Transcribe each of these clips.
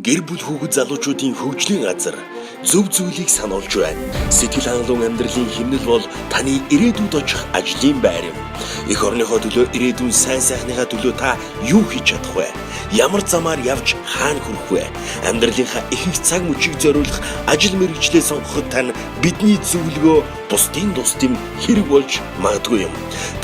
Гэр бүл хүүхэд залуучуудын хөгжлийн газар зөв зүйлийг сануулж байна. Сэтгэл хангалуун амьдралын хэмнэл бол таны ирээдүйд очих ажлын байр юм. Эх орныхоо төлөө, ирээдүйн сайн сайхныхаа төлөө та юу хийж чадах вэ? Ямар замаар явж хаана хүрэх вэ? Амьдралынхаа ихэнх цаг мөчийг зориулах ажил мэргэжлээ сонгоход тань бидний зөвлөгөө бусдын тусдим хэрэг болж магадгүй юм.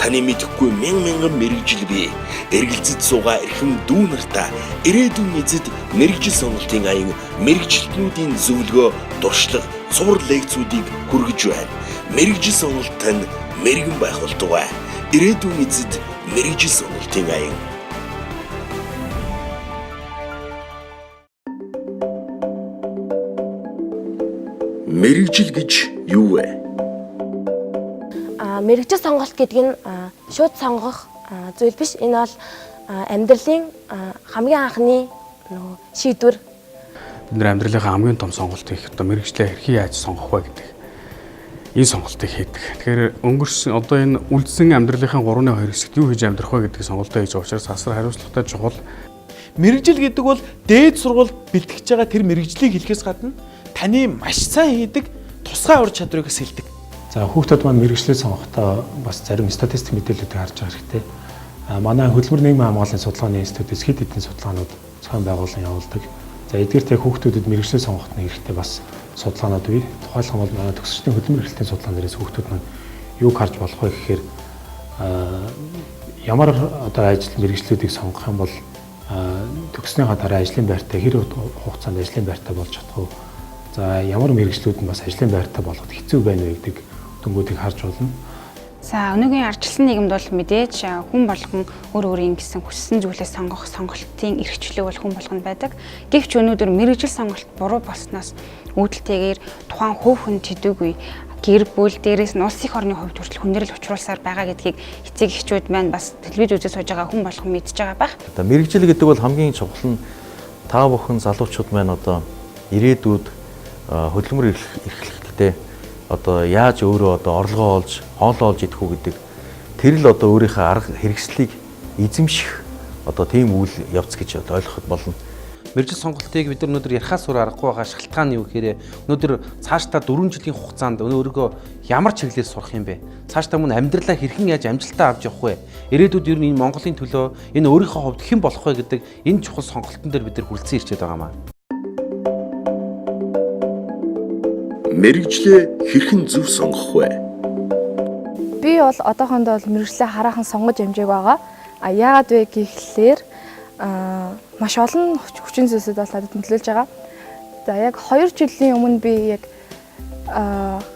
Таны мэдэхгүй мянган мянган мэргэжил бий. Эргэлзэж суугаа эрхэм дүү нартаа ирээдүйн эзэд мэргэжил сонголтын аян мэргэжилтнүүдийн зөвлөгөө, туршлага, цуврал лекцүүдийг хүргэж байна. Мэргэжил сонголт тань мэрэгэн байх болтугай. Ирээдүйн эзэд мэргэжил сонголтын аян. Мэргэжил гэж юу вэ? Мэргэжил сонголт гэдэг нь шууд сонгох зүйл биш. Энэ бол амьдралын хамгийн анхны нөгөө шийдвэр. Бид нар амьдралынхаа хамгийн том сонголтыг одоо мэргэжлээ хэрхэн яаж сонгох вэ гэдэг энэ сонголтыг хийдэг. Тэгэхээр өнгөрсөн одоо энэ үлдсэн амьдралынхаа 3-2 хэсэгт юу хийж амьдрах вэ гэдэг сонголтоо хийж байгаа учраас асар хариуцлагатай чухал. Мэргэжил гэдэг бол дээд сургуульд бэлтгэж байгаа тэр мэргэжлийг хэлэхээс гадна таны маш сайн хийдэг тусгай ур чадварыг бас хэлдэг. За, хүүхдүүд маань мэргэжлээ сонгохдоо бас зарим статистик мэдээллүүдийг харж байгаа хэрэгтэй. Манай хөдөлмөр нийгмийн хамгааллын судалгааны институтээс хэд хэдэн судалгаанууд зохион байгуулан явуулдаг. За, эдгээр тэг хүүхдүүдэд мэргэжлээ сонгоход нь хэрэгтэй бас судалгаанууд бий. Тухайлах юм бол манай төгсөгчдийн хөдөлмөр эрхлэлтийн судалгаан дээрээс хүүхдүүд маань юуг харж болох вэ гэхээр ямар одоо ажил мэргэжлүүдийг сонгох юм бол төгснөхийн дараа ажлын байртай, хэр хугацаанд ажлын байртай болж чадах вэ? За, ямар мэргэжлүүд нь бас ажлын байртай болоход хэцүү байна вэ гэдэг дүнгуудыг харж болно. За, өнөөгийн ардчилсан нийгэмд бол мэдээж хүн болгон өөр өөрийн гэсэн хүссэн зүйлээ сонгох сонголтын эрх чөлөө бол хүн болгонд байдаг. Гэвч өнөөдөр мэргэжил сонголт буруу болсноос үүдэлтэйгээр тухайн хувь хүн төдийгүй гэр бүл, дээрээс нь улс их орны хувьд хүртэл хүндрэл учруулсаар байгаа гэдгийг эцэг эхчүүд маань, бас телевиз үзэж сууж байгаа хүн болгон мэдж байгаа байх. Одоо мэргэжил гэдэг бол хамгийн чухал нь та бүхэн залуучууд маань одоо ирээдүйд хөдөлмөр эрхлэхдээ одоо яаж өөрөө одоо орлогоо олж, хоолоо олж идэх үү гэдэг тэр л одоо өөрийнхөө арга хэрэгслийг эзэмших одоо тийм үйл явц гэж одоо ойлгоход болно. Мэргэжил сонголтыг бид нар өнөөдөр ярихаас өөр аргагүй байгаа шалтгаан нь юу гэхээр өнөөдөр цаашдаа 4 жилийн хугацаанд өөрийгөө ямар чиглэлээр сурах юм бэ? Цаашдаа мөн амьдралаа хэрхэн яаж амжилтаа авч явах вэ? Ирээдүйд ер нь энэ Монголын төлөө, энэ өөрийнхөө хувьд хэн болох вэ гэдэг энэ чухал сонголтон дээр бид нар хүрэлцэн ирчээд байгаа юм аа. Мэргэжлээ хэрхэн зөв сонгох вэ? Би бол одоохондоо бол мэргэжлээ хараахан сонгож амжаагүй байгаа. А яагаад вэ гэхлээр маш олон хүчин зүйлсүүд бол надад нөлөөлж байгаа. За, яг 2 жилийн өмнө би яг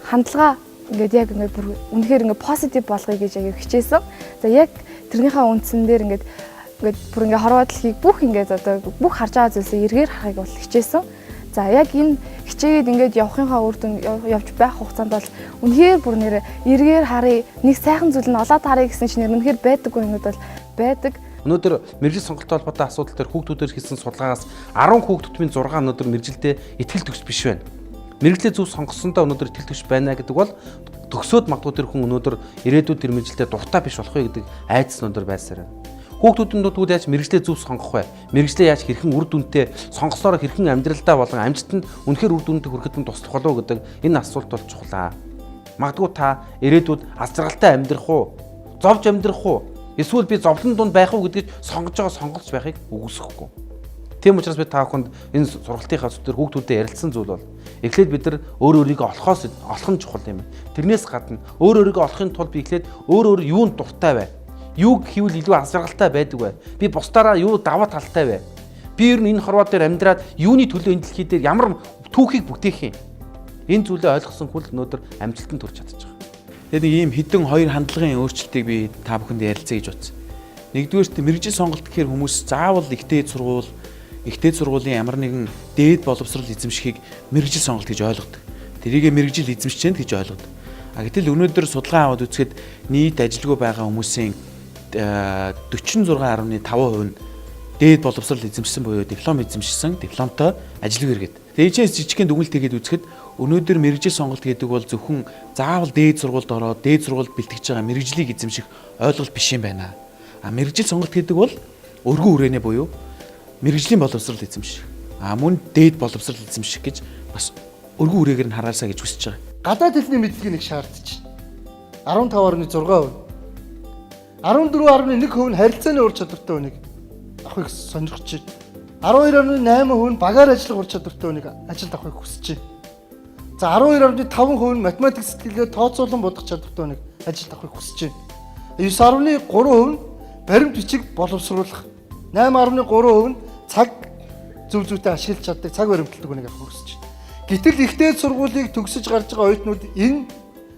хандлага ингээд яг ингээд бүр үнэхээр ингээд positive болгоё гэж яг хичээсэн. За, яг тэрнийхээ үндсэн дээр ингээд ингээд бүр ингээд хорвоо дэлхийг бүх ингээд одоо бүх харж байгаа зүйлсээ эргээр харахыг бол хичээсэн. За, яг энэ хичээгээд ингээд явахынхаа үр дүн, явж байх хугацаанд бол үнэхээр бүр нэр эргээр харъя, нэг сайхан зүйл нь олоод харъя гэсэн чинь үнэхээр байдаггүй юмуд бол байдаг. Өнөөдөр мэргэжил сонголттой холбоотой асуудал дээр хүүхдүүдээр хийсэн судалгаагаас 10 хүүхд тутмын 6 өнөөдөр мэргэжилдээ итгэл төгс биш байна. Мэргэжлээ зөв сонгосондоо өнөөдөр итгэл төгс байна гэдэг бол төгсөөд магадгүй тэр хүн өнөөдөр ирээдүйд тэр мэргэжилдээ дуртай биш болох вэ гэдэг айдас өнөөдөр байсаар байна. Хүүхдүүдийн дунд яаж мэргэжлээ зөв сонгох вэ? Мэргэжлээ яаж хэрхэн үр дүнтэй сонгосоор хэрхэн амьдралдаа болон амжилтанд үнэхээр үр дүнтэй хүрэхэд нь туслах болов гэдэг энэ асуулт бол чухал аа. Магадгүй та ирээдүйд аз жаргалтай амьдрах уу? Зовж амьдрах уу? Эсвэл би зовлон дунд байх уу гэдгийг сонгож байгаа сонголт байхыг үгүйсгэхгүй. Тийм учраас би та бүхэнд энэ сургалтынхаа зүтэр хүүхдүүдэд ярилцсан зүйл бол эхлээд бид нар өөр өөрийгөө олохоос олох нь чухал юм. Тэрнээс гадна өөр өөрийгөө олохын тулд би эхлээд өөр өөр юунд дуртай вэ? Юу хийвэл илүү аз жаргалтай байдаг вэ? Би бусдаараа юу даваа талтай вэ? Би ер нь энэ хорвоо дээр амьдраад юуны төлөө энэ дэлхий дээр ямар түүхийг бүтээх юм? Энэ зүйлээ ойлгосон хүн л өнөөдөр амжилтанд хүрч чадчих байгаа. Тэгээд нэг ийм хэдэн хоёр хандлагын өөрчлөлтийг би та бүхэнд ярилцъя гэж бодсон. Нэгдүгээрт мэргэжил сонголт гэхээр хүмүүс заавал их дээд сургууль, их дээд сургуулийн ямар нэгэн дээд боловсрол эзэмшихийг мэргэжил сонголт гэж ойлгодог. Тэрийгэ мэргэжил эзэмшиж гэж ойлгодог. А гэтэл өнөөдөр судалгаа аваад үзэхэд нийт ажилгүй байгаа хүмүүсийн 46.5% нь дээд боловсрол эзэмшсэн буюу диплом эзэмшсэн, дипломтой ажилгүй иргэд. Тэгээ чээс жижигхэн дүгнэлт хийгээд үзэхэд өнөөдөр мэргэжил сонголт гэдэг бол зөвхөн заавал дээд сургуульд ороод дээд сургуульд бэлтгэж байгаа мэргэжлийг эзэмших ойлголт биш юм байна. А мэргэжил сонголт гэдэг бол өргөн хүрээний буюу мэргэжлийн боловсрол эзэмших. мөн дээд боловсрал эзэмших гэж бас өргөн үрээгээр нь хараасаа гэж хүсэж байгаа. Гадаад хэлний мэдлэгийг нэг шаардж байна. 15.6%. 14.1% нь харилцааны ур чадвартай хүнийг авахыг сонирхож байна. 12.8% нь багаар ажиллах ур чадвартай хүнийг ажилд авахыг хүсэж байна. За 12.5% нь математик сэтгэлгээ тооцоолон бодох чадвартай хүнийг ажилд авахыг хүсэж байна. 9.3% нь баримт бичиг боловсруулах, 8.3% нь цаг зөв зүйтэй ашиглаж чаддаг, цаг баримталдаг хүнийг авахыг хүсэж байна. Гэтэл ихтэй сургуулийг төгсөж гарч байгаа оюутнууд энэ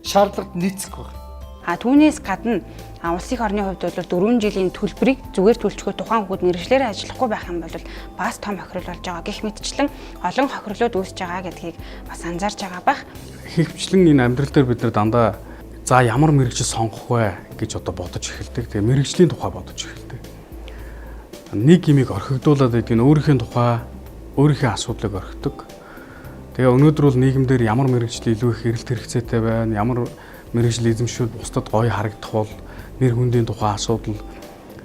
шаардлагад нийцэхгүй байна. А түүнээс гадна улс их орны хувьд бол 4 жилийн төлбөрийг зүгээр төлчихөө тухайн хүүхэд мэргэжлээрээ ажиллахгүй байх юм бол бас том хохирол болж байгаа. Гэх мэтчлэн олон хохирлууд үүсэж байгаа гэдгийг бас анзаарч байгаа бах. Хөвчлэн энэ амьдрал дээр бид нар дандаа за ямар мэргэжил сонгох вэ гэж одоо бодож эхэлдэг. Тэгээ мэргэжлийн тухай бодож эхэлдэг. Нэг юмыг орхигдуулаад байдаг нь өөрийнхөө тухай, өөрийнхөө асуудлыг орхидог. Тэгээ өнөөдөр бол нийгэмдэр ямар мэргэжил илүү их эрэлт хэрэгцээтэй байна, ямар мэргэжил эзэмшүүл бусдад гоё харагдах бол нэр хүндийн тухай асуудал,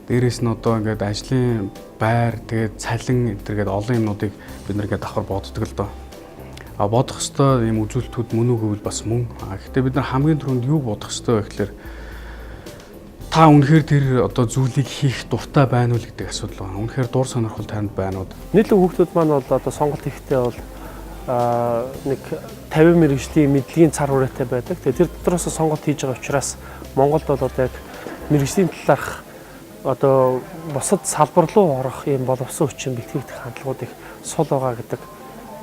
дээрээс нь одоо ингээд ажлын байр, тэгээд цалин энэ төр гээд олон юмнуудыг бид нар ингээд давхар боддог л доо. А бодох ёстой ийм үзүүлэлтүүд мөн үү гэвэл бас мөн. А гэхдээ бид нар хамгийн түрүүнд юу бодох ёстой вэ гэхээр та үнэхээр тэр одоо зүйлийг хийх дуртай байна уу гэдэг асуудал байна. Үнэхээр дур сонирхол танд байна уу? Нийтлэг хүүхдүүд маань бол одоо сонголт хийхдээ бол нэг 50 мэргэжлийн мэдлэгийн цар хүрээтэй байдаг. Тэгээ тэр дотроос сонголт хийж байгаа учраас Монголд бол одоо яг мэргэжлийн талаарх одоо бусад салбар руу орох ийм боловсон хүчин бэлтгэх хандлагууд их сул байгаа гэдэг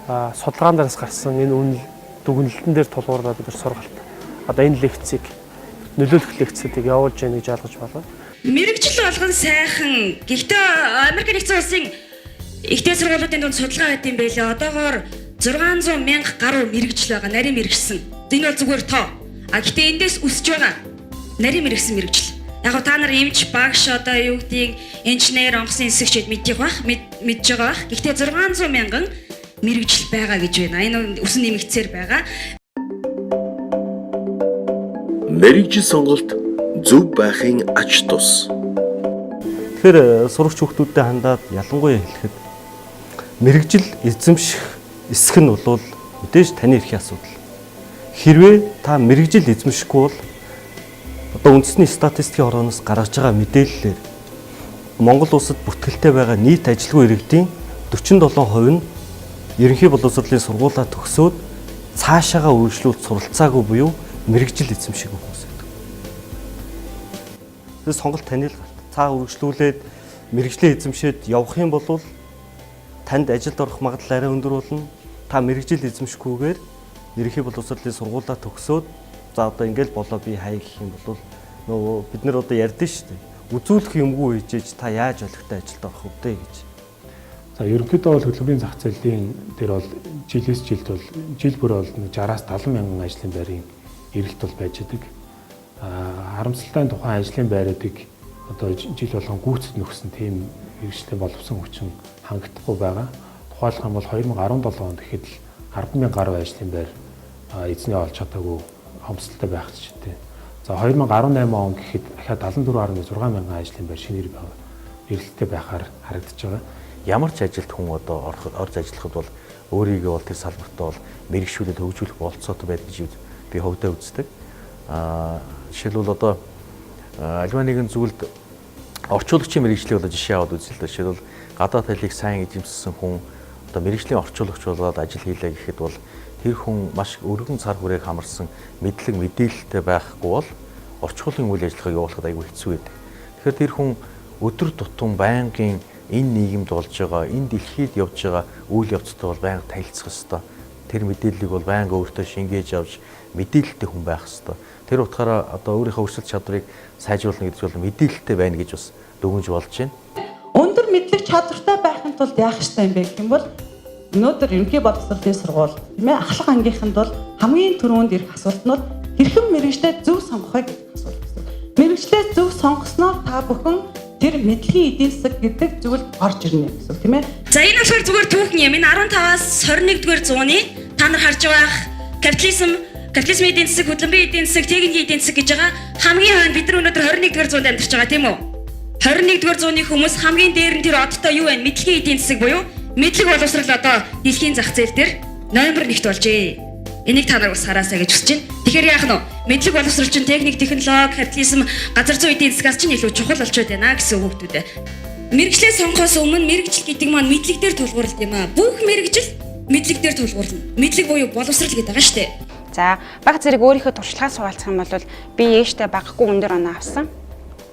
судалгаан дээрээс гарсан энэ үнэл дүгнэлтэн дээр тулгуурлаад бид сургалт одоо энэ лекцийг нөлөөлөх лекцүүдийг явуулж яах гэж ойлгож байна. Мэргэжил болгон сайхан. Гэхдээ Америк нэгдсэн улсын ихтэй сургуулиудын дунд судалгаа хийх юм байлээ. Одоогоор 600 мянга гаруй мэргэжил байгаа. Нарийн мэргэжсэн. Энэ бол зүгээр тоо. А гэхдээ эндээс өсөж байгаа. Нарийн мэргэсэн мэргэжил. Яг та нар эмч, багш одоо юу гэдгийг инженер, онгоцны нисгчэд мэдчих бах, мэдж байгаа бах. Гэхдээ 600 мянган мэргэжил байгаа гэж байна. Энэ өсөн нэмэгдсээр байгаа. Мэргэжил сонголт зөв байхын ач тус. Тэгэхээр сурагч хүүхдүүдэд хандаад ялангуяа хэлэхэд мэргэжил эзэмших эсэх нь бол мэдээж таны эрхийн асуудал. Хэрвээ та мэргэжил эзэмшихгүй бол одоо үндэсний статистикийн хорооноос гаргаж байгаа мэдээллээр Монгол улсад бүртгэлтэй байгаа нийт ажилгүй иргэдийн 47% нь ерөнхий боловсролын сургуулаа төгсөөд цаашаагаа үргэлжлүүлж суралцаагүй буюу мэргэжил эзэмшээгүй хүмүүс байдаг. Тэгэхээр сонголт таны л гарт. Цаа үргэлжлүүлээд мэргэжлээ эзэмшээд явах юм бол танд ажилд орох магадлал арай өндөр болно. Та мэргэжил эзэмшихгүйгээр ерөнхий боловсролын сургуулаа төгсөөд за одоо ингээл болоо би хай гэх юм бол нөгөө бид нар одоо ярьдэн шүү дээ. Үзүүлэх юмгүй хийжээж та яаж олигтой ажилд орох вэ гэж. За ерөнхийдөө бол хөдөлмөрийн зах зээлийн дээр бол жилээс жилд бол жил бүр бол 60-аас 70 мянган ажлын байрын эрэлт бол байж байдаг. Харамсалтай нь тухайн ажлын байруудыг одоо жил болгон гүйцэд нөхсөн тийм хэрэгжлийн боловсон хүчин хангагдахгүй байгаа. Тухайлах юм бол 2017 онд гэхэд л 10,000 гаруй ажлын байр эзний олж чадаагүй хомсдолтой байх жишээтэй. За 2018 он гэхэд дахиад 74.6 мянган ажлын байр шинээр байгаа. Эрэлттэй байхаар харагдаж байгаа. Ямар ч ажилд хүн одоо орж ажиллахад бол өөрийгөө бол тэр салбартаа бол мэргэшүүлээд хөгжүүлэх болцоотой байдаг гэж би хувьдаа үздэг. Жишээлбэл одоо альва нэгэн зүйлд орчуулагчийн мэргэжлийг бол жишээ аваад үзэл л дээ. Жишээлбэл гадаад хэлийг сайн эзэмшсэн хүн одоо мэргэжлийн орчуулагч болоод ажил хийлээ гэхэд бол тэр хүн маш өргөн цар хүрээг хамарсан мэдлэг мэдээлэлтэй байхгүй бол орчуулгын үйл ажиллагааг явуулахад айгүй хэцүү байдаг. Тэгэхээр тэр хүн өдөр тутам байнгын энэ нийгэмд болж байгаа, энэ дэлхийд явж байгаа үйл явцтай бол байнга танилцах ёстой. Тэр мэдээллийг бол байнга өөртөө шингээж авч мэдээлэлтэй хүн байх ёстой. Тэр утгаараа одоо өөрийнхөө өрсөлдөх чадварыг сайжруулна гэдэг нь бол мэдээлэлтэй байна гэж бас дүгнж болж байна. Өндөр мэдлэг чадвартай байхын тулд яах ёстой юм бэ гэх юм бол өнөөдөр ерөнхий боловсролын сургууль тийм ахлах ангийнханд бол хамгийн түрүүнд ирэх асуулт нь бол хэрхэн мэргэжлээ зөв сонгох вэ гэдэг асуулт гэсэн. Мэргэжлээ зөв сонгосноор та бүхэн тэр мэдлэгийн эдийн засаг гэдэг зүйл орж ирнэ гэсэн тийм ээ. За энэ болохоор зүгээр түүхэн юм. Энэ 15-аас 21-р зууны та нар харж байгаа капитализм, капитализмын эдийн засаг, хөдөлмөрийн эдийн засаг, техникийн эдийн засаг гэж байгаа. Хамгийн хойно бид нар өнөөдөр 21-р зуунд амьдарч байгаа тийм үү? 21-р зууны хүмүүс хамгийн дээр нь тэр одтой юу вэ? Мэдлэгийн эдийн засаг буюу Мэдлэг боловсрал одоо дэлхийн зах зээл дээр номер 1-т болжээ. Энийг та нар бас хараасай гэж хүсэж байна. Тэгэхээр яах нь вэ? Мэдлэг боловсрал чинь техник, технологи, капитализм, газар зүйн эдийн засгаас чинь илүү чухал болчиход байна гэсэн үг хүүхдүүдээ. Мэргэжлээ сонгохоос өмнө мэргэжил гэдэг маань мэдлэг дээр тулгуурлалт юм аа. Бүх мэргэжил мэдлэг дээр тулгуурлана. Мэдлэг буюу боловсрал гэдэг байгаа шүү дээ. За, баг зэрэг өөрийнхөө туршлагаас хуваалцах юм бол би ээжтэй багагүй өндөр оноо авсан.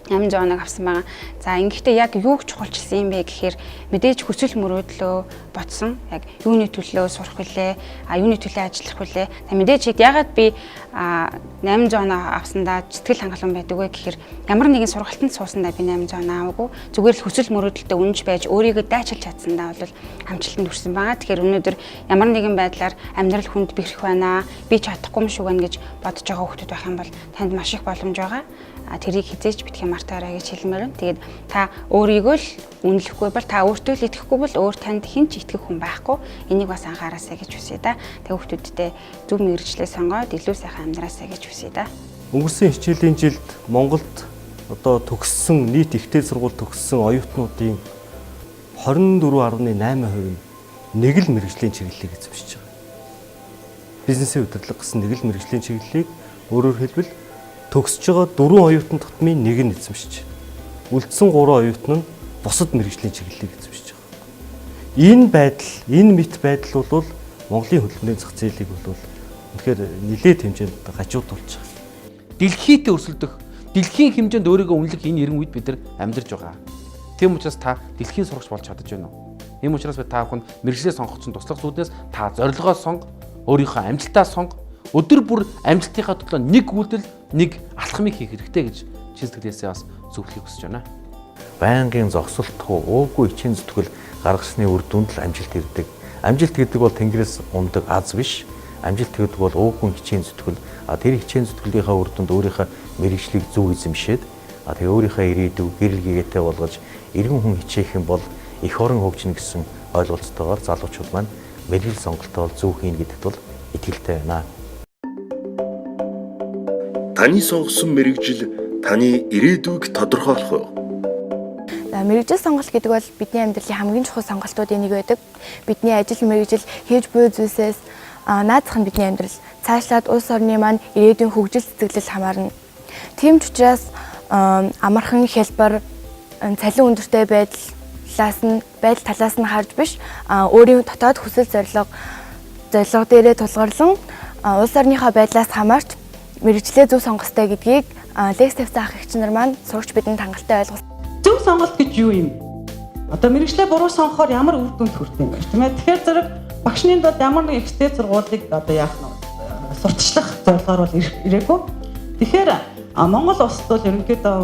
800 оног авсан байгаа. За, ингэхдээ яг юуг чухалчилсан юм бэ гэхээр мэдээж хүсэл мөрөөдлөө бодсон. Яг юуны төлөө сурах вүлээ, юуны төлөө ажиллах вүлээ. За, мэдээж яг ягаад би 800 оноо авсандаа сэтгэл хангалуун байдаг вэ гэхээр ямар нэгэн сургалтанд суусандаа би 800 оноо аваагүй. Зүгээр л хүсэл мөрөөдөлтөд үнж байж өөрийгөө дайчилж чадсандаа бол амжилтанд хүрсэн байгаа. Тэгэхээр өнөөдөр ямар нэгэн байдлаар амьдрал хүнд бэрх байна, би чадахгүй юм шиг байна гэж бодож байгаа хүмүүс байх юм бол танд маш их боломж байгаа. Тэрийг хизээч битгий мартаарай гэж хэлмээр байна. Тэгээд та өөрийгөө л үнэлэхгүй бол, та өөртөө л итгэхгүй бол өөр танд хэн ч итгэх хүн байхгүй. Энийг бас анхаараасай гэж хүсье да. Тэг хүүхдүүдтэй зөв мэргэжлээ сонгоод илүү сайхан амьдраасай гэж хүсье да. Өнгөрсөн хичээлийн жилд Монголд одоо төгссөн нийт ихтэй сургууль төгссөн оюутнуудын 24.8% нь нэг л мэргэжлийн чиглэлийг эзэмшиж байгаа. Бизнесийн удирдлага гэсэн нэг л мэргэжлийн чиглэлийг өөрөөр хэлбэл төгсөж байгаа 4 оюутан тутмын нэг нь эзэмшиж, үлдсэн 3 оюутан нь бусад мэргэжлийн чиглэлийг эзэмшиж байгаа. Энэ байдал, энэ мэт байдал бол Монголын хөдөлмөрийн зах зээлийг бол үнэхээр нэлээд хэмжээнд гажуудуулж байгаа. Дэлхийдээ өрсөлдөх, дэлхийн хэмжээнд өөрийгөө үнэлэх энэ 90 үед бид нар амьдарч байгаа. Тийм учраас та дэлхийн сурагч болж чадаж байна уу? Тийм учраас би та бүхэнд мэргэжлээ сонгох чинь туслах зүйдээс та зорилгоо сонго, өөрийнхөө амжилтаа сонго, өдөр бүр амжилтынхаа төлөө нэг үйлдэл, нэг алхмыг хийх хэрэгтэй гэж чин сэтгэлээсээ бас зөвлөхийг хүсэж байна. Байнгын зогсолтгүй, уугүй ичийн зүтгэл гаргасны үр дүнд л амжилт ирдэг. Амжилт гэдэг бол тэнгэрээс ундаг аз биш. Амжилт гэдэг бол уугүй хичээн зүтгэл. Тэр хичээн зүтгэлийнхаа үр дүнд өөрийнхөө мэргэжлийг зөв эзэмшээд, тэгээ өөрийнхөө ирээдүй гэрэл гэгээтэй болгож иргэн хүн хичээх юм бол эх орон хөгжинэ гэсэн ойлголцтойгоор залуучууд маань мэргэжил сонголтоо бол зөв хийнэ гэдэгт бол итгэлтэй байна. Таны сонгосон мэргэжил таны ирээдүйг тодорхойлох уу? За, мэргэжил сонголт гэдэг бол бидний амьдралын хамгийн чухал сонголтуудын нэг байдаг. Бидний ажил мэргэжил хийж буй зүйлсээс наазах нь бидний амьдрал. Цаашлаад улс орны маань ирээдүйн хөгжил цэцэглэл хамаарна. Тийм ч учраас амархан хялбар цалин өндөртэй байдлаас нь байдал талаас нь харж биш, өөрийн дотоод хүсэл зорилго дээрээ тулгуурлан улс орныхоо байдлаас хамаарч мэргэжлээ зөв сонгох ёстой гэдгийг лекц тавьсан ах эгч нар маань сурагч бидэнд хангалттай ойлгосон. Зөв сонголт гэж юу юм? Одоо мэргэжлээ буруу сонгохоор ямар үр дүнд хүрдэг юм бэ? Тийм ээ. Тэгэхээр зэрэг багшны дод ямар нэг ихтэй сургуулийг одоо яах нь сурталчлах зорилгоор бол ирээгүй. Тэгэхээр Монгол улсад бол ерөнхийдөө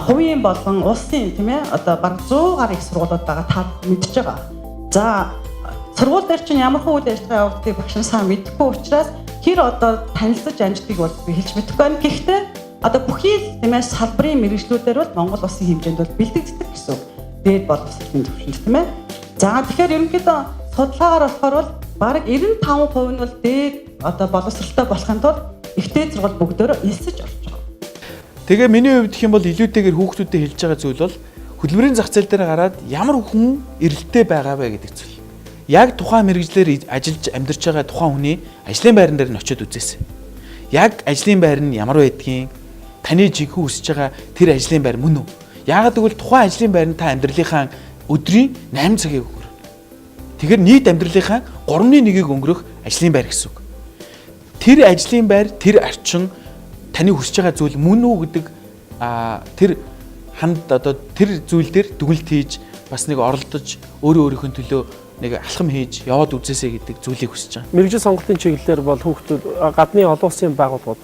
хувийн болон улсын тийм ээ одоо бараг 100 гаруй их сургуулиуд байгаа, та мэдж байгаа. За, сургууль дээр чинь ямар үйл ажиллагаа явагдгийг багш нь сайн мэдэхгүй учраас хэр одоо танилцаж амждгийг бол би хэлж мэдэхгүй байна. Гэхдээ одоо бүхий л тийм ээ салбарын мэргэжлүүдээр бол Монгол улсын хэмжээнд бол бэлтгэгддэг гэсэн үг. Дээд боловсролын түвшинд тийм ээ. За, тэгэхээр ерөнхийдөө судалгаагаар болохоор бол бараг 95% нь бол дээд одоо боловсролтой болохын тулд ихтэй сургууль бүгдөө элсэж орж байгаа. Тэгээ миний хувьд гэх юм бол илүүтэйгээр хүүхдүүдэд хэлж байгаа зүйл бол хөдөлмөрийн зах зээл дээр гараад ямар хүн эрэлттэй байгаа вэ гэдэг зүйл. Яг тухайн мэргэжлээр ажиллаж амьдарч байгаа тухайн хүний ажлын байран дээр нь очиод үзээсэй. Яг ажлын байр нь ямар байдгийг, таны жинхэнэ хүсэж байгаа тэр ажлын байр мөн үү? Яагаад гэвэл тухайн ажлын байр нь та амьдралынхаа өдрийн 8 цагийг өнгөрөв. Тэгэхээр нийт амьдралынхаа 3.1-ийг өнгөрөх ажлын байр гэсэн үг. Тэр ажлын байр, тэр орчин таны хүсэж байгаа зүйл мөн үү гэдэг тэр ханд одоо тэр зүйл дээр дүгнэлт хийж бас нэг оролдож өөрөө өөрийнхөө төлөө нэг алхам хийж яваад үзээсэй гэдэг зүйлийг хүсэж байгаа. Мэргэжил сонголтын чиглэлээр бол хүүхдүүд гадны олон улсын байгууллагууд,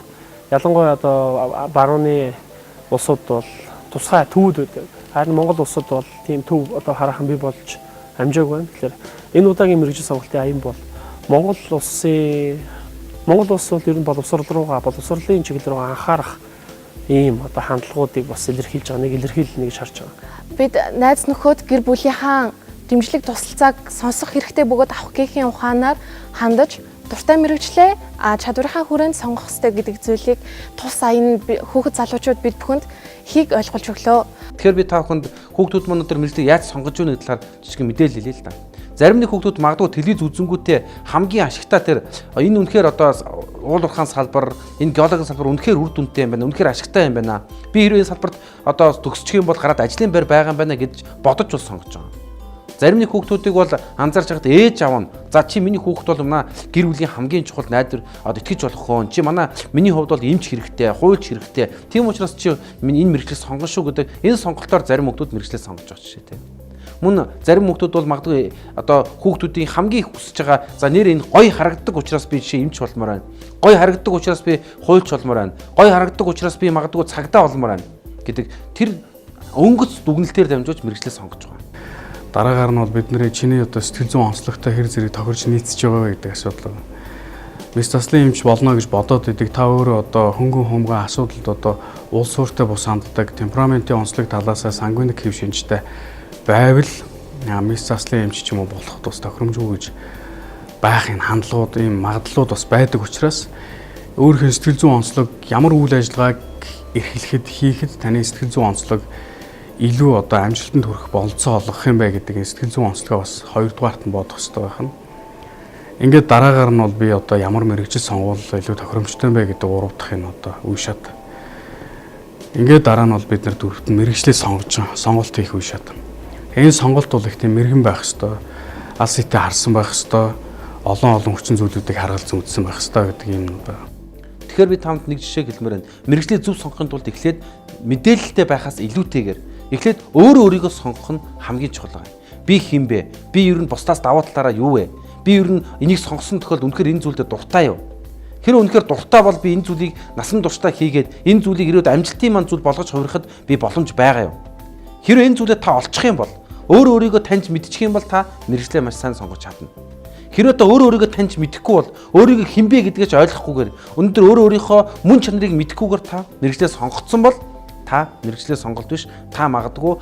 ялангуяа одоо барууны улсууд бол тусгай төвүүд байдаг. Харин Монгол улсад бол тийм төв одоо хараахан бий болж амжаагүй байна. Тэгэхээр энэ удаагийн мэргэжил сонголтын аян бол Монгол улс бол ер нь боловсрол руугаа, боловсролын чиглэл рүү анхаарах ийм одоо хандлагуудыг бас илэрхийлж байгаа, нэг илэрхийлнэ гэж харж байгаа. Бид найз нөхөд гэр бүлийнхаа дэмжлэг тусалцааг сонсох хэрэгтэй бөгөөд авах гинхийн ухаанаар хандаж дуртай мэргэжлээ чадварынхаа хүрээнд сонгох ёстой гэдэг зүйлийг тус аян хүүхэд залуучууд бид бүхэнд хийг ойлгуулж өглөө. Тэгэхээр би та бүхэнд хүүхдүүд маань өнөөдөр мэргэжлийг яаж сонгож өгнө гэдэг талаар жижигхэн мэдээлэл хэлье л да. Зарим нэг хүүхдүүд магадгүй телевиз үзэнгүүтээ хамгийн ашигтай тэр энэ үнэхээр одоо уул уурхаан салбар, энэ геологийн салбар үнэхээр үр дүнтэй юм байна, үнэхээр ашигтай юм байна. Би хэрвээ энэ салбарт одоо төгсчих юм бол гараад ажлын байр байгаа юм байна гэж бодож бол сонгож байгаа. Зарим нэг хүүхдүүдийг бол анзаарч байхад ээж аав нь за чи миний хүүхэд бол манай гэр бүлийн хамгийн чухал найдвар одоо итгэж болох хүн. Чи манай миний хувьд бол эмч хэрэгтэй, хуульч хэрэгтэй. Тийм учраас чи энэ мэргэжлийг сонгоно шүү гэдэг энэ сонголтоор зарим хүүхдүүд мэргэжлээ сонгож байгаа жишээтэй. Мөн зарим хүүхдүүд бол магадгүй одоо хүүхдүүдийн хамгийн их хүсэж байгаа за нэр энэ гоё харагддаг учраас би жишээ эмч болмоор байна. Гоё харагддаг учраас би хуульч болмоор байна. Гоё харагддаг учраас би магадгүй цагдаа болмоор байна гэдэг тэр өнгөц дүгнэлтээр дамжуулж мэргэжлээ сонгож байгаа. Дараагаар нь бол бидний чиний одоо сэтгэл зүйн онцлогтой хэр зэрэг тохирч нийцэж байгаа вэ гэдэг асуудал байна. Мэс заслын эмч болно гэж бодоод идэг та өөрөө одоо хөнгөн хумгай асуудалд одоо улс суурьтай бус ханддаг темпераментын онцлог талаасаа сангвиник хэв шинжтэй байвал мэс заслын эмч ч юм уу болох тус тохиромжгүй гэж байх энэ хандлагууд ийм магадлалууд бас байдаг учраас өөрийнхөө сэтгэл зүйн онцлог ямар үйл ажиллагааг эрхлэхэд хийхэд таны сэтгэл зүйн онцлог илүү одоо амжилтанд хүрэх бололцоо олгох юм бэ гэдэг энэ сэтгэл зүйн онцлогоо бас хоёрдугаарт нь бодох хэрэгтэй байх нь. Ингээд дараагаар нь бол би одоо ямар мэргэжил сонгуул илүү тохиромжтой юм бэ гэдэг гурав дахь энэ одоо үе шат. Ингээд дараа нь бол бид нар дөрөвт нь мэргэжлээ сонгож байгаа. Сонголт хийх үе шат. Энэ сонголт бол их тийм мэрэгэн байх ёстой. Алс хитэ харсан байх ёстой. Олон олон хүчин зүйлүүдийг харгалзан үзсэн байх ёстой гэдэг юм байна. Тэгэхээр би тамд нэг жишээ хэлмээр байна. Мэргэжлээ зөв сонгохын тулд эхлээд мэдээлэлтэй байхаас илүүтэйгээр эхлээд өөрөө өөрийгөө сонгох нь хамгийн чухал байна. Би хэн бэ? Би ер нь бусдаас давуу талаараа юу вэ? Би ер нь энийг сонгосон тохиолдолд үнэхээр энэ зүйлдээ дуртай юу? Хэрвээ үнэхээр дуртай бол би энэ зүйлийг насан туршдаа хийгээд энэ зүйлийг ирээд амжилтын манд зүйл болгож хувирахад би боломж байгаа юу? Хэрвээ энэ зүйлээ та олчих юм бол өөрөө өөрийгөө таньж мэдчих юм бол та мэргэжлээ маш сайн сонгож чадна. Хэрвээ та өөрөө өөрийгөө таньж мэдэхгүй бол өөрийгөө хэн бэ гэдгээ ч ойлгохгүйгээр өнөөдөр өөрөө өөрийнхөө мөн чанарыг мэдэхгүйгээр та мэргэжлээ сонгоцсон бол та мэргэжлээ сонголт биш та магадгүй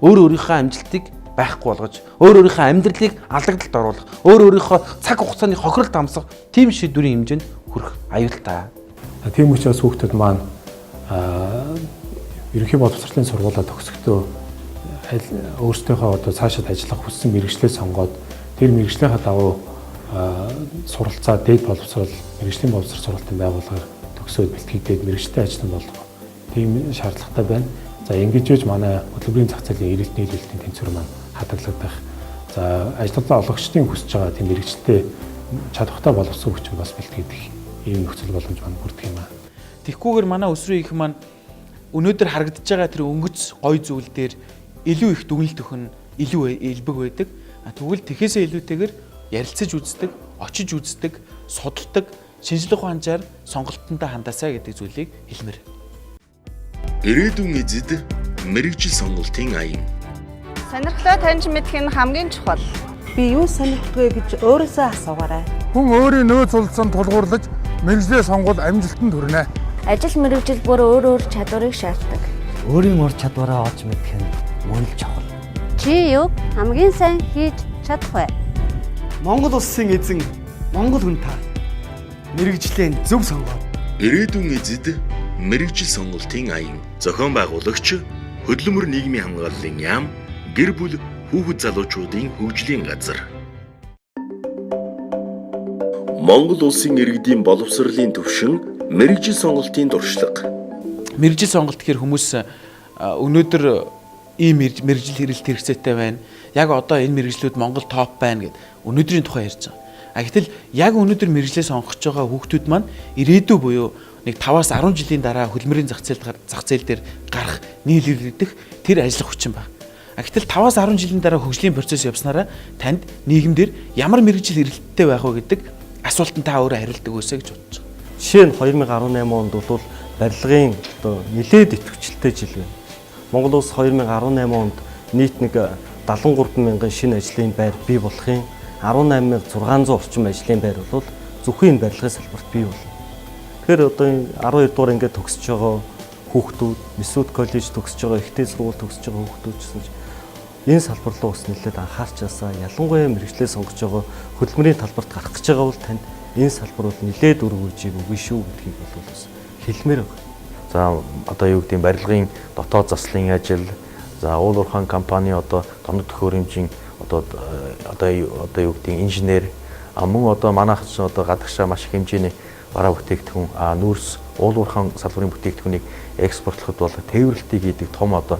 өөрөө өөрийнхөө амжилтыг байхгүй болгож өөр өөрийнхөө амьдралыг алдагдлалд оруулах өөр өөрийнхөө цаг хугацааны хохиролд амсах тийм шийдвэрийн хэмжээнд хүрэх аюултай. Тийм учраас хүүхдүүд маань ерөнхий боловсролын сургуулаа төгсөхдөө өөрсдийнхөө одоо цаашид ажиллах хүссэн мэргэжлээ сонгоод тэр мэргэжлийнхаа дагуу суралцаа дээд боловсрол мэргэжлийн боловсрол сургалтын байгууллагаар төгсөөд бэлтгэгдээд мэргэжтэй ажилтан болох тийм шаардлагатай байна. За ингэж үж манай хөдөлмөрийн зах зээлийн эрэлт нийлүүлэлтийн тэнцвэр маань хадгалагдах. За ажилтнаа олгогчдын хүсэж байгаа тийм мэргэжлээ чадвартай боловсон хүчин бас бэлтгэгдэх ийм нөхцөл боломж маань бүрдэх юм аа. Тэгхгүйгээр манай өсвөрийн их маань өнөөдөр харагдаж байгаа тэр өнгөц гой зүйл дээр илүү их дүгнэлт өгөх нь илүү элбэг байдаг. Тэгвэл тэхээсээ илүүтэйгээр ярилцаж үздэг, очиж үздэг, судалдаг, шинжлэх ухаанчаар сонголтонтой хандаасай гэдэг зүйлийг хэлмээр. Ирээдүйн эзэд мэргэжил сонголтын аян. Сонирхлоо таньж мэдэх нь хамгийн чухал. Би юу сонирхдаг вэ гэж өөрөөсөө асуугаарай. Хүн өөрийн нөөц улсанд тулгуурлаж мэргэжлээ сонгвол амжилтанд хүрнэ. Ажил мэргэжил бүр өөр өөр чадварыг шаарддаг. Өөрийн ур чадвараа олж мэдэх нь мөн л чухал. Чи юг хамгийн сайн хийж чадах вэ? Монгол улсын эзэн Монгол хүн та мэргэжлээ зөв сонгоо. Ирээдүйн эзэд мэргэжил сонголтын аян. Зохион байгуулагч Хөдөлмөр нийгмийн хамгааллын яам, гэр бүл хүүхэд залуучуудын хөгжлийн газар. Монгол улсын иргэдийн боловсролын түвшин мэргэжил сонголтын туршлага. Мэргэжил сонголт гэхэр хүмүүс өнөөдөр ийм мэргэжил хэрэглэх хэрэгцээтэй байна. Яг одоо энэ мэргэжлүүд Монгол топ байна гэд өнөөдрийн тухай ярьж байгаа. А гэтэл яг өнөөдөр мэргэжлээ сонгож байгаа хүүхдүүд маань ирээдүй буюу нэг 5-аас 10 жилийн дараа хөдөлмөрийн зах зээл дээр гарах нийлүүлэгдэх тэр ажиллах хүчин байна. А гэтэл 5-аас 10 жилийн дараа хөгжлийн процесс явснараа танд нийгэмдэр ямар мэргэжил эрэлттэй байх вэ гэдэг асуултанд та өөрөө хариулдаг өсэй гэж бодож байгаа. Жишээ нь 2018 онд бол барилгын одоо нэлээд идэвхжэлтэй жил байна. Монгол улс 2018 онд нийт нэг 73 мянган шинэ ажлын байр бий болохын 18600 орчим ажлын байр бол зөвхөн энэ барилгын салбарт бий болно. Тэгэхээр одоо энэ 12 дугаар ингээд төгсөж байгаа хүүхдүүд, Месут коллеж төгсөж байгаа, ихтэй сургууль төгсөж байгаа хүүхдүүд гэсэн чинь энэ салбар руу бас нэлээд анхаарчаасаа ялангуяа мэргэжлээ сонгож байгаа хөдөлмөрийн талбарт гарах гэж байгаа бол танд энэ салбар бол нэлээд үр өгөөжийг өгнө шүү гэдгийг бол бас хэлмээр байна. За одоо юу гэдэг нь барилгын дотоод заслын ажил, за уул уурхайн компани одоо тоног төхөөрөмжийн одоо юу гэдгийг инженер, мөн одоо манайх ч одоо гадагшаа маш их хэмжээний бараа бүтээгдэхүүн, нүүрс, уулуурхан салбарын бүтээгдэхүүнийг экспортлоход бол тээвэрлэлтийг хийдэг том одоо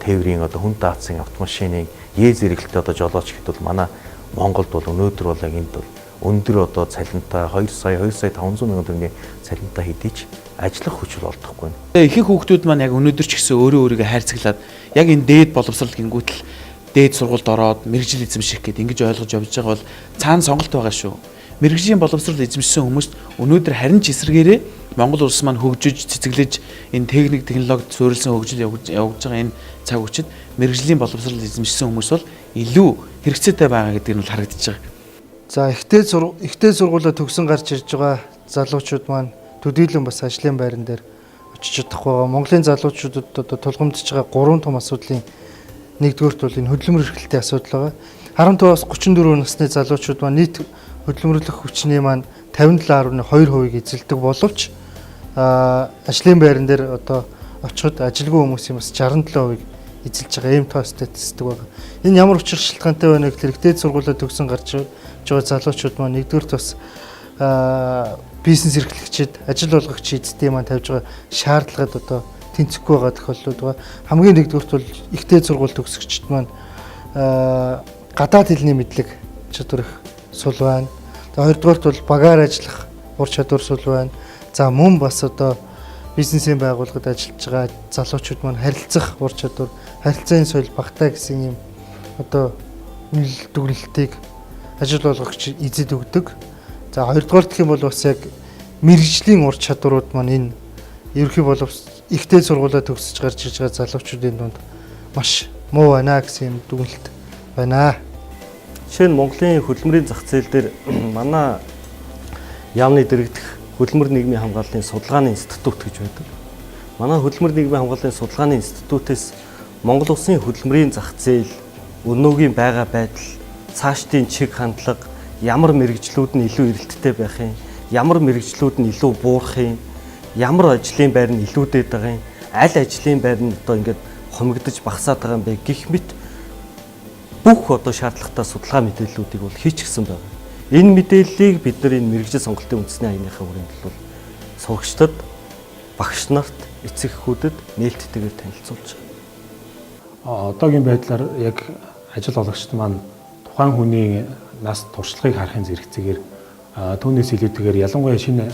тээврийн одоо хүн даацын автомашинын ээ зэрэглэлтэй одоо жолооч гэхэд бол манай Монголд бол өнөөдөр бол яг энд бол өндөр одоо цалинтай 2 сая 2 сая 500 мянган төгрөгийн цалинтай хэдий ч ажиллах хүч бол олдохгүй. Ихэнх хүүхдүүд маань яг өнөөдөр ч гэсэн өөрөө өөрийгөө хайрцаглаад яг энэ дээд боловсрал гингүүтэл дээд сургуульд ороод мэргэжил эзэмших гээд ингэж ойлгож явж байгаа бол цаана сонголт байгаа шүү. Мэргэжлийн боловсрал эзэмшсэн хүмүүст өнөөдөр харин ч эсрэгээрээ Монгол улс маань хөгжиж, цэцэглэж энэ техник, технологид суурилсан хөгжил явж байгаа энэ цаг үеэд мэргэжлийн боловсрал эзэмшсэн хүмүүс бол илүү хэрэгцээтэй байгаа гэдэг нь бол харагдаж байгаа. За ихтэй сургуулаа төгсөн гарч ирж байгаа залуучууд маань төдийлөн бас ажлын байран дээр очиж чадахгүй байгаа. Монголын залуучуудад одоо тулгамдж байгаа гурван том асуудлын нэгдүгээрт бол энэ хөдөлмөр эрхлэлтийн асуудал байгаа. 15-аас 34 насны залуучууд маань нийт хөдөлмөрлөх хүчний маань 57.2%-ийг эзэлдэг боловч ажлын байран дээр одоо очиход ажилгүй хүмүүсийн бас 67%-ийг эзэлж байгаа ийм тоо статистик байгаа. Энэ ямар учир шалтгаантай байна гэхээр их дээд сургуулиа төгсөн гарч байгаа залуучууд маань нэгдүгээрт бас бизнес эрхлэгчид, ажил олгогч эзэдийн маань тавьж байгаа шаардлагад одоо тэнцэхгүй байгаа тохиолдлууд байгаа. Хамгийн нэгдүгээрт бол их дээд сургууль төгсөгчд маань гадаад хэлний мэдлэг чадвар их сул байна. За хоёрдугаарт бол багаар ажиллах ур чадвар сул байна. За мөн бас одоо бизнесийн байгууллагад ажиллаж байгаа залуучууд маань харилцах ур чадвар, харилцааны соёл багтаа гэсэн юм одоо үнэлэл дүгнэлтийг ажил олгогч эзэд өгдөг. За хоёрдугаар гэх юм бол бас яг мэргэжлийн ур чадварууд маань энэ ерөнхий боловс ихтэй сургуулаа төгсөж гарч ирж байгаа залуучуудын дунд маш муу байна гэсэн юм дүгнэлт байна. Жишээ нь Монголын хөдөлмөрийн зах зээл дээр манай яамны дэрэгдэх хөдөлмөр нийгмийн хамгааллын судалгааны институт гэж байдаг. Манай хөдөлмөр нийгмийн хамгааллын судалгааны институтээс Монгол улсын хөдөлмөрийн зах зээл, өнөөгийн байгаа байдал, цаашдын чиг хандлага, ямар мэргэжлүүд нь илүү эрэлттэй байх юм, ямар мэргэжлүүд нь илүү буурах юм, ямар ажлын байр нь илүүдэд байгаа юм, аль ажлын байр нь одоо ингээд хомигдож багасаад байгаа юм бэ гэх мэт бүх одоо шаардлагатай судалгаа мэдээллүүдийг бол хийчихсэн байна. Энэ мэдээллийг бид нар энэ мэргэжил сонголтын үндэсний аяныхаа хүрээнд бол сурагчдад, багш нарт, эцэг эхүүдэд нээлттэйгээр танилцуулж байгаа. Одоогийн байдлаар яг ажил олгогчд маань тухайн хүний нас туршлагыг харахын зэрэгцээгээр түүнээс илүүтэйгээр ялангуяа шинэ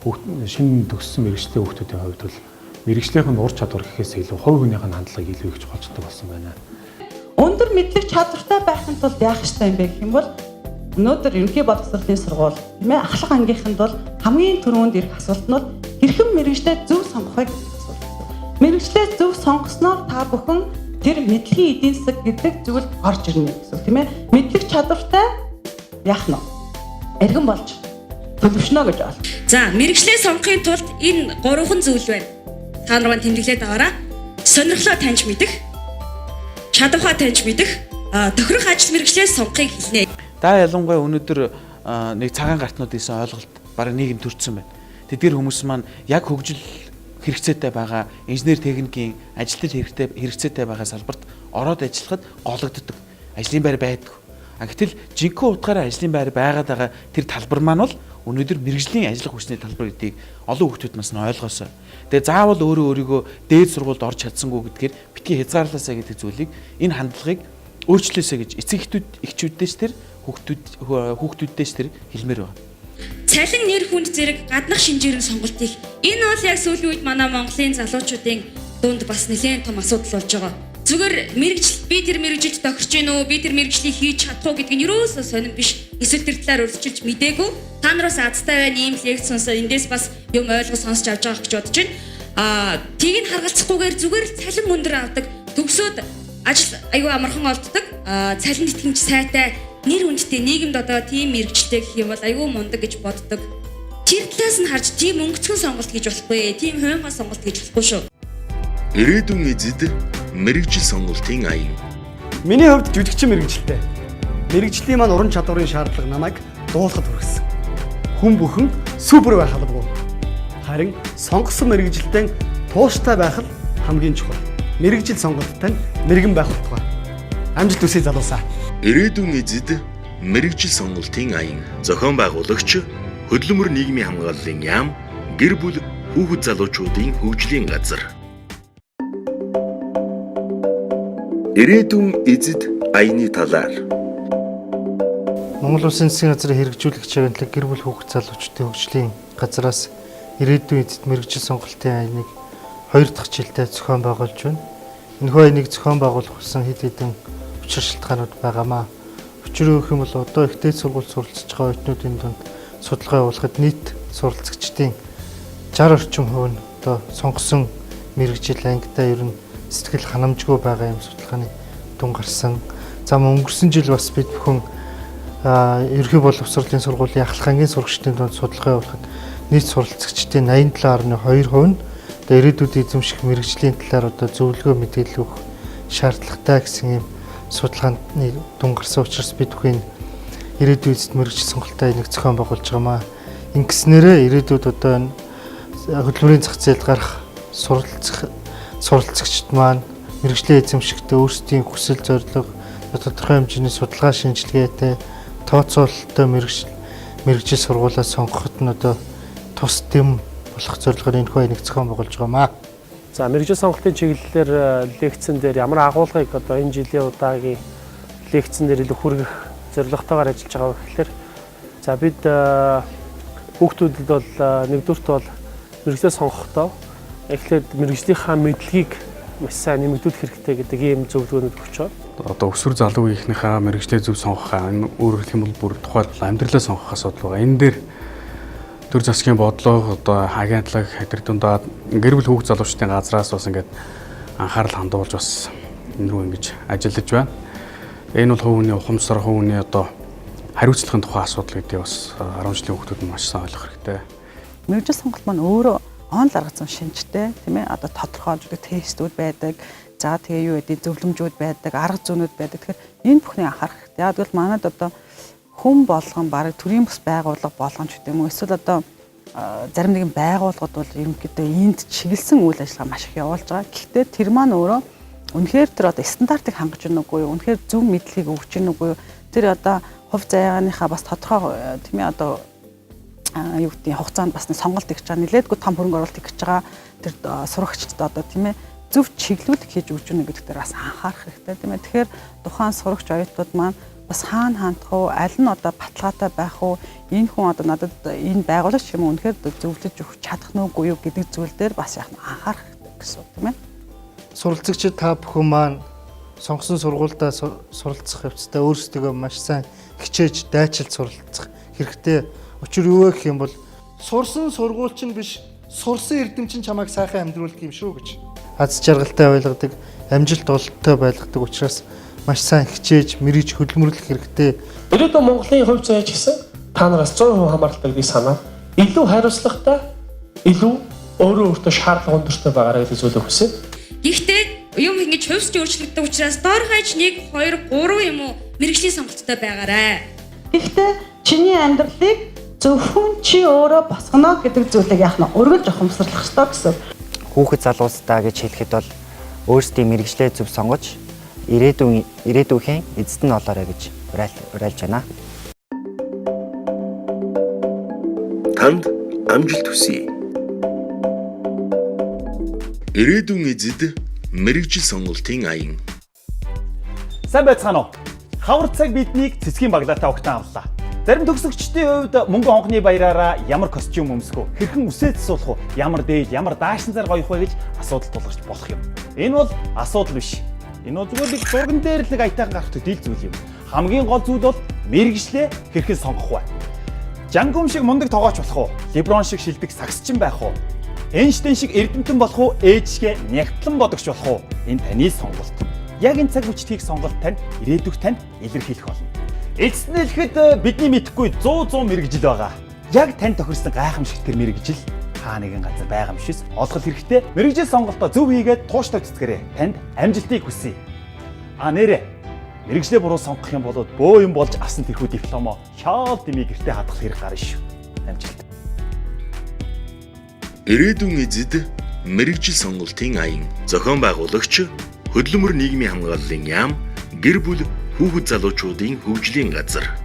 төгссөн мэргэжлийн хүүхдүүдийн хувьд бол мэргэжлийнх нь ур чадвар гэхээс илүү хувь хүнийх нь хандлагыг илүү их чухалчдаг болсон байна. Өндөр мэдлэг чадвартай байхын тулд яах ёстой юм бэ гэх юм бол өнөөдөр ерөнхий боловсролын сургууль тийм ахлах ангийнханд бол хамгийн түрүүнд ирэх асуулт нь бол хэрхэн мэргэжлээ зөв сонгох вэ гэдэг асуулт. Мэргэжлээ зөв сонгосноор та бүхэн тэр мэдлэгийн эдийн засаг гэдэг зүйл орж ирнэ гэсэн тийм ээ. Мэдлэг чадвартай яах нь вэ? Эргэн болж төлөвшнө гэж байна. За, мэргэжлээ сонгохын тулд энэ гурван зүйл байна. Та нар маань тэмдэглээд аваарай. Сонирхлоо таньж мэдэх, чадвараа таньж мэдэх, тохирох ажил мэргэжлээ сонгохыг хэлнэ. Та ялангуяа өнөөдөр нэг цагаан гартнууд ийсэн ойлголт бараг нийгэм төрчихсөн байна. Тэдгэр хүмүүс маань яг хөгжил хэрэгцээтэй байгаа инженер техникийн ажилтны хэрэгцээтэй байгаа салбарт ороод ажиллахад гологддог. Ажлын байр байдаг. А гэтэл жинхэнэ утгаараа ажлын байр байгаад байгаа тэр талбар маань бол өнөөдөр мэргэжлийн ажиллах хүчний талбар гэдгийг олон хүүхдүүд нас нь ойлгосоо. Тэгээ заавал өөрөө өөрийгөө дээд сургуульд орж чадсангүй гэдгээр битгий хязгаарлаасаа гэдэг зүйлийг энэ хандлагыг өөрчлөөсэй гэж эцэг эхчүүдээс тэр хүүхдүүдээс тэр хэлмээр байна. Цалин нэр хүнд зэрэг гаднах шинжээр нь сонголт их. Энэ бол яг сүүлийн үед манай Монголын залуучуудын дунд бас нэлээд том асуудал болж байгаа. Зүгээр мэргэжил би тэр мэргэжилд тохирч гин үү, би тэр мэргэжлийг хийж чадах уу гэдэг нь ерөөсөө сонирн биш. Эсвэл тэр талаар өрсөлдөж мдээгүй. Та нараас азтай байна ийм лекц сонсоо эндээс бас юм ойлгож сонсч авч байгаа гэж бодож байна. Тийг нь харгалзахгүйгээр зүгээр л цалин өндөр авдаг. Төгсөөд ажил айгүй амархан олддог. Цалин тэтгэмж сайтай, нэр хүндтэй нийгэмд одоо тийм мэргэжилтэй гэх юм бол айгүй мундаг гэж боддог. Тэр талаас нь харж тийм өнгөцгөн сонголт хийж болохгүй, тийм хуйнгаа сонголт хийж болохгүй шүү. Ирээдүйн эзэд мэргэжил сонголтын аян. Миний хувьд жүжигчин мэргэжилтэй. Мэргэжлийн маань уран чадварын шаардлага намайг дуулахад хүргэсэн. Хүн бүхэн супер байх албагүй. Харин сонгосон мэргэжилтэн тууштай байх нь хамгийн чухал. Мэргэжил сонголттой нь мэрэгэн байх болтугай. Амжилт хүсье залуусаа. Ирээдүйн эзэд мэргэжил сонголтын аян. Зохион байгуулагч Хөдөлмөр нийгмийн хамгааллын яам, гэр бүл хүүхэд залуучуудын хөгжлийн газар. Ирээдүйн эзэд аяны талаар Монгол Улсын засгийн газрын хэрэгжүүлэгч агентлаг гэр бүл хүүхэд залуучдын хөгжлийн газраас ирээдүйн эзэд мэргэжил сонголтын аяныг 2 дахь жилдээ зохион байгуулж байна. Энэхүү аяныг зохион байгуулах болсон хэд хэдэн учир шалтгаанууд байгаамаа. Учир юу гэх юм бол одоо их дээд сургууль суралцж байгаа оюутнуудын дунд судалгаа явуулахад нийт суралцагчдын 60 орчим хувь нь одоо сонгосон мэргэжил ангидаа ер нь сэтгэл ханамжгүй байгаа юм судалгааны дүн гарсан. За мөн өнгөрсөн жил бас бид бүхэн ерөнхий боловсролын сургуулийн ахлах ангийн сурагчдын дунд судалгаа явуулахад нийт суралцагчдын 87.2% нь одоо ирээдүйд эзэмших мэргэжлийн талаар одоо зөвлөгөө мэдээлэл өгөх шаардлагатай гэсэн юм судалгааны дүн гарсан учраас бид бүхэн ирээдүйн эзэд мэргэжил сонголтоо энийг зохион байгуулж байгаамаа. Ингэснээрээ ирээдүйд одоо энэ хөдөлмөрийн зах зээлд гарах суралцагчид маань мэргэжлээ эзэмшихдээ өөрсдийн хүсэл зорилго, тодорхой хэмжээний судалгаа шинжилгээтэй, тооцоололтой мэргэжил сургуулаа сонгоход нь одоо тус дэм болох зорилгоор энэхүү аяныг зохион байгуулж байгаамаа. За мэргэжил сонголтын чиглэлээр лекцэн дээр ямар агуулгыг одоо энэ жилийн удаагийн лекцэн дээр илүү хүргэх зорилготойгоор ажиллаж байгаа вэ гэхээр за бид хүүхдүүдэд бол нэгдүгээрт бол мэргэжлээ сонгохдоо эхлээд мэргэжлийнхаа мэдлэгийг маш сайн нэмэгдүүлэх хэрэгтэй гэдэг ийм зөвлөгөөнүүд өгч байгаа. Одоо өсвөр залуу үеийнхнийхээ мэргэжлээ зөв сонгох, энэ өөрөөр хэлэх юм бол бүр тухайлбал амьдралаа сонгох асуудал байгаа. Энэ дээр төр засгийн бодлого, одоо агентлаг, тэр дундаа гэр бүл хүүхд залуучдын газраас бас ингээд анхаарал хандуулж бас энэ рүү ингэж ажиллаж байна. Энэ бол хувь хүний ухамсар, хувь хүний одоо хариуцлагын тухай асуудал гэдгийг бас 10 жилийн хүүхдүүд нь маш сайн ойлгох хэрэгтэй. Мэргэжил сонголт маань өөрөө онол арга зүйн шинжтэй, тийм ээ, одоо тодорхойлж өгдөг тестүүд байдаг. За тэгээ юу гэдэг зөвлөмжүүд байдаг, арга зүйнүүд байдаг. Тэгэхээр энэ бүхнийг анхаарах хэрэгтэй. Яг тэгвэл манад одоо хүн болгон бараг төрийн бус байгууллага болгон ч гэдэг юм уу эсвэл одоо зарим нэгэн байгууллагууд бол ерөнхийдөө энд чиглэсэн үйл ажиллагаа маш их явуулж байгаа. Гэхдээ тэр маань өөрөө үнэхээр тэр одоо стандартыг хангаж байна уугүй юу? Үнэхээр зөв мэдлэгийг өгч байна уугүй юу? Тэр одоо хувь заяагааныхаа бас тодорхой тийм ээ одоо юу гэдэг хугацаанд бас нэг сонголт хийж байгаа, нэлээдгүй том хөрөнгө оруулалт хийж байгаа тэр сурагчдад одоо тийм ээ зөв чиглүүлэг хийж өгч өгнө гэдэг дээр бас анхаарах хэрэгтэй тийм ээ. Тэгэхээр тухайн сурагч оюутнууд маань бас хаана хандах уу, аль нь одоо баталгаатай байх уу, энэ хүн одоо надад энэ байгуулагч юм уу үнэхээр зөвлөж өгч чадах нь үгүй юу гэдэг зүйл дээр бас яг анхаарах хэрэгтэй гэсэн үг тийм ээ. Суралцагчид та бүхэн маань сонгосон сургуульдаа суралцах явцдаа өөрсдөө маш сайн хичээж дайчилж суралцах хэрэгтэй. Учир юу вэ гэх юм бол сурсан сургууль чинь биш, сурсан эрдэм чинь чамайг сайхан амьдруулдаг юм шүү гэж. Аз жаргалтай байлгадаг, амжилт ололттой байлгадаг учраас маш сайн хичээж, мэрэгж хөдөлмөрлөх хэрэгтэй. Ирээдүйн Монголын хувь заяач гэсэн та нараас 100% хамааралтай гэдгийг санаад илүү хариуцлагатай, илүү өөрөө өөртөө шаардлага өндөртэй байгаарай гэдэг зүйлийг хүсье. Гэхдээ юм ингэж хувьсч өөрчлөгддөг учраас доор хаяж 1 2 3 юм уу мэргэжлийн сонголттой байгаарай. Гэхдээ чиний амьдралыг зөвхөн чи өөрөө босгоно гэдэг зүйлийг яах нь өргөлж ухамсарлах ёстой гэсэн. Хүүхэд залуустаа гэж хэлэхэд бол өөрсдийн мэргэжлээ зөв сонгож ирээдүйн эзэд нь олоорой гэж уриалж байна. Танд амжилт хүсье. Ирээдүйн эзэд мэргэжил сонголтын аян. Сайн байцгаана уу? Хавар цаг биднийг цэцгийн баглаатай угтан авлаа. Зарим төгсөгчдийн хувьд мөнгө хонхны баяраараа ямар костюм өмсөх үү, хэрхэн үсээд суулах уу, ямар дээл, ямар даашинзаар гоёх вэ гэж асуудал тулгарч болох юм. Энэ бол асуудал биш. Энэ бол зүгээр нэг зурган дээр л нэг аятайхан гарах төдийл зүйл юм. Хамгийн гол зүйл бол мэргэжлээ хэрхэн сонгох вэ? Жангум шиг мундаг тогооч болох уу? Леброн шиг шилдэг сагсчин байх уу? Эйнштейн шиг эрдэмтэн болох уу? Ээж шигэ нягтлан бодогч болох уу? Энэ таны сонголт. Яг энэ цаг мөчид хийх сонголт тань ирээдүйг танд илэрхийлэх болно. Эцэст нь хэлэхэд бидний мэдэхгүй 100 мэргэжил байгаа. Яг тань тохирсон гайхамшигт тэр мэргэжил хаа нэгэн газар байгаа юм шис олох хэрэгтэй. Мэргэжил сонголтоо зөв хийгээд тууштай цэцгээрэй. Танд амжилтыг хүсье. А нэрэ мэргэжлээ буруу сонгох юм бол бөө юм болж авсан тэрхүү дипломо шаал дэмий гэртээ хадгалах хэрэг гарна шүү. Амжилт. Ирээдүйн эзэд мэргэжил сонголтын аян. Зохион байгуулагч Хөдөлмөр нийгмийн хамгааллын яам, гэр бүл хүүхэд залуучуудын хөгжлийн газар.